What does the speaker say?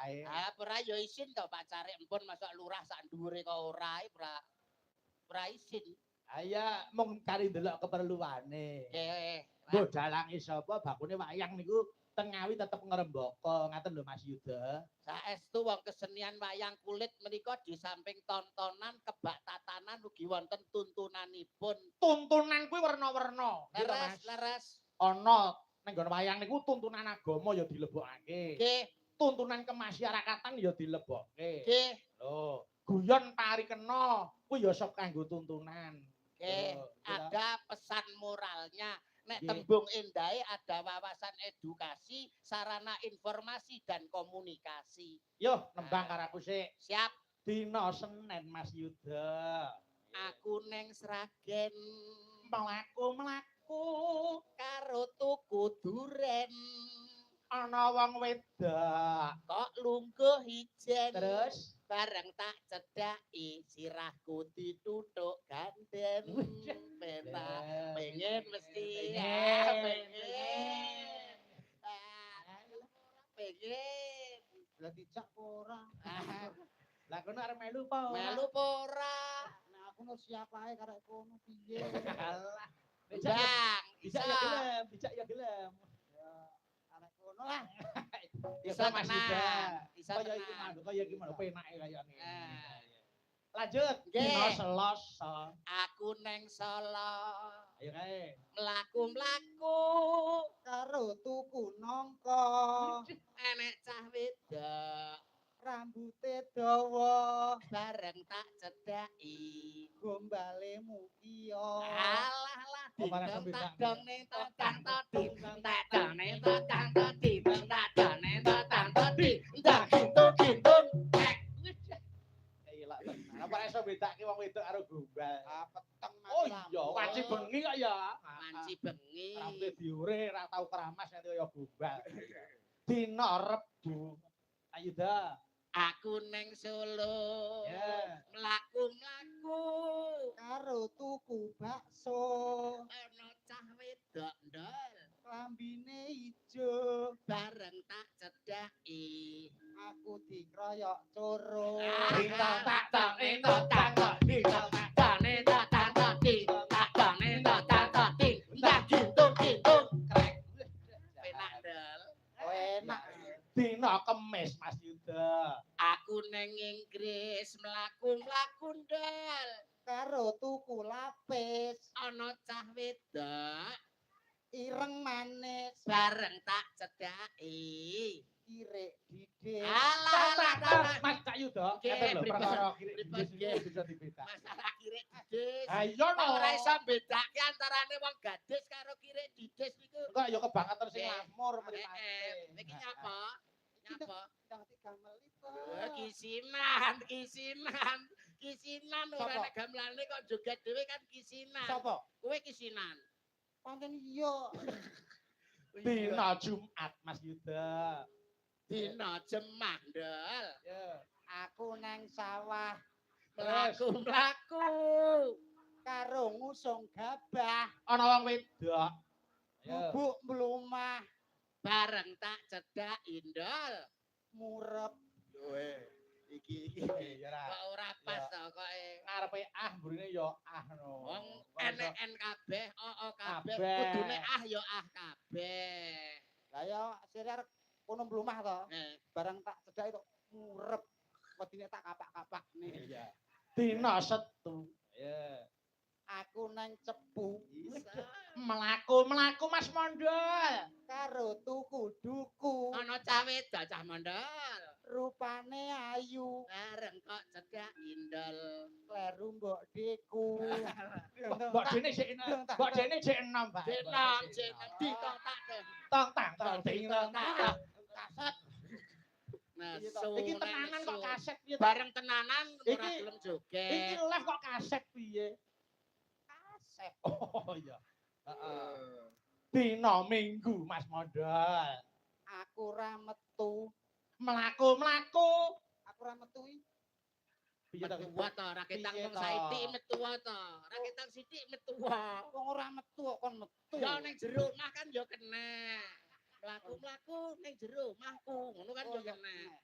lurahe. Ah, ora ya isin to Pak Carik empun masuk lurah sak dhuwure kok ora ora ora isin. Ah iya, mung kari ndelok keperluane. Nggih. Mbok dalange sapa bakune wayang niku teng Ngawi tetep ngrembaka, ngaten lho Mas Yuda. Saestu wong kesenian wayang kulit menika di samping tontonan kebak tatanan ugi wonten tuntunanipun. Tuntunan kuwi werna-werna. Nggih to, Leres, Mas? Leres. Ana ning nggon wayang niku tuntunan agama ya dilebokake. Nggih, Tuntunan kemasyarakatan ya dilebokke. Nggih, Lho, guyon parikena kuwi ya sok kanggo tuntunan. Nggih. Lho, nggih to? Ada pesan moralnya. Nek Nggih. tembung endahe ada wawasan edukasi, sarana informasi dan komunikasi. Yo, nembang karo aku sik. Siap, Dina Senin Mas Yuda. Aku neng Sragen Mlaku-mlaku karo tuku duren. Ana wong wedok. Kok lungguh ijen. Terus Bareng tak cedhaki sirahku dituthuk ganden. Penak pengen mesti ya, Pengen. Pengen. Ah, pengen. Lah dijak apa ora? Ah, Lah kono arep melu apa ora? Melu apa ora? Nah, aku no siap ae karek kono piye. Alah. Dijak ya, Bang, dijak bisa. Ya gelem, dijak ya gelem. Ya karek kono lah. Ya Bisa Mas Yuda. tenan, bisa Kaya iki tenan. mau, kaya iki mau penake kaya ngene. Ah. Lanjut, Nggih. dina Selasa. Aku neng Solo Ayo kae. Mlaku-mlaku Karo tuku nangka, enek cah wedok rambute dawa, bareng tak cedhaki. Gombale mukia. Alah lah Oh, malah ding sambil tak tak. dong ning tang to di tak dong ning tang to di tak dong ning tang to di tak gitu gitu. Iya lah tenan. Apa iso bedake wong wedok karo gombal? Ah, peteng mati Oh lampu. iya, wanci bengi kok ya. Wanci bengi. Rambute diure ra tau keramas nanti kaya gombal. Dina Rebu. Ayo dah. Aku neng Solo Ya. Mlaku-mlaku Karo tuku bakso, ana cah wedok ndol klambine ijo, bareng tak cedhaki. Aku dikroyok coro. Ding tong tak tong ing tong tang tong ding tong tak Tak ne tak tak tak ding tak tak ne tak tak tak ding tak gitu gitu krek. Penak ndol. Oh, enak. Dina Kemis Mas Yuda. Aku neng Inggris mlaku-mlaku ndol Karo tuku lapis, ana cah wedok ireng manis, bareng tak cedhaki. Kirik didis. Alah alah alah. Mas Cak Yuda, Nggih, ngeten lho pripun? perkara kirik Pripun, didis niku nggih? bisa dibedak. Masalah kirik didis. Ha iya no. Ora iso bedake antarane wong gadis karo kirik didis niku. Enggak ya kebangetan sing Nggih. lamur Eh, mripate. iki nyapa? Nyapa? Ndang digameli to. Oh, kisinan, kisinan, kisinan ora Sapa? nek gamelane kok joget dhewe kan kisinan. Sapa? Kowe kisinan. Pancen iya. Dina Jumat Mas Yuda. Dina Jemah, Ndol. Ya. Aku nang sawah Terus? Mlaku-mlaku. Karo ngusung gabah, Ana wong wedok. Ya. bubuk mlumah, Bareng tak cedhaki, Ndol. Murep. Kowe iki iki Iya ra. kok ora pas Ya. to koke. Ngarepe ah mburine ya ah no. Wong enek N kabeh, O O kabeh, Kabeh. kudune ah ya ah kabeh. Lah ya sire arep kono mlumah to. Eh, Bareng tak cedhaki kok murep. Wedine tak kapak-kapak nih. Iya. Dina Setu. Iya. Aku nang Cepu bisa. Mlaku-mlaku Mas Mondol. Karo tuku duku, Ana cah wedok cah mondol. Rupane ayu, Bareng kok cedhak indol. Kleru mbok deku. Mbok dene sik enom. Mbok dene sik enom, Pak. Jenom, jenom ditong tak dong. Tong tang tong ding tong tang. Kaset. Nesu. Iki tenanan kok nesu. kaset piye? to? Bareng tenanan ora gelem joget. Iki live kok kaset piye? Kaset. Oh iya. Heeh. Dina Minggu Mas Mondol. Aku ra metu. Mlaku-mlaku. Aku ra metu iki. Piye to? Metu to, ra ketang Piye wong to? saiki metu to. Ra ketang sithik metu. Wong ora metu kok kon metu. Ya ning jero omah kan ya kena. Mlaku-mlaku ning jero omahku, ngono kan Oh, ya ya kena. kena.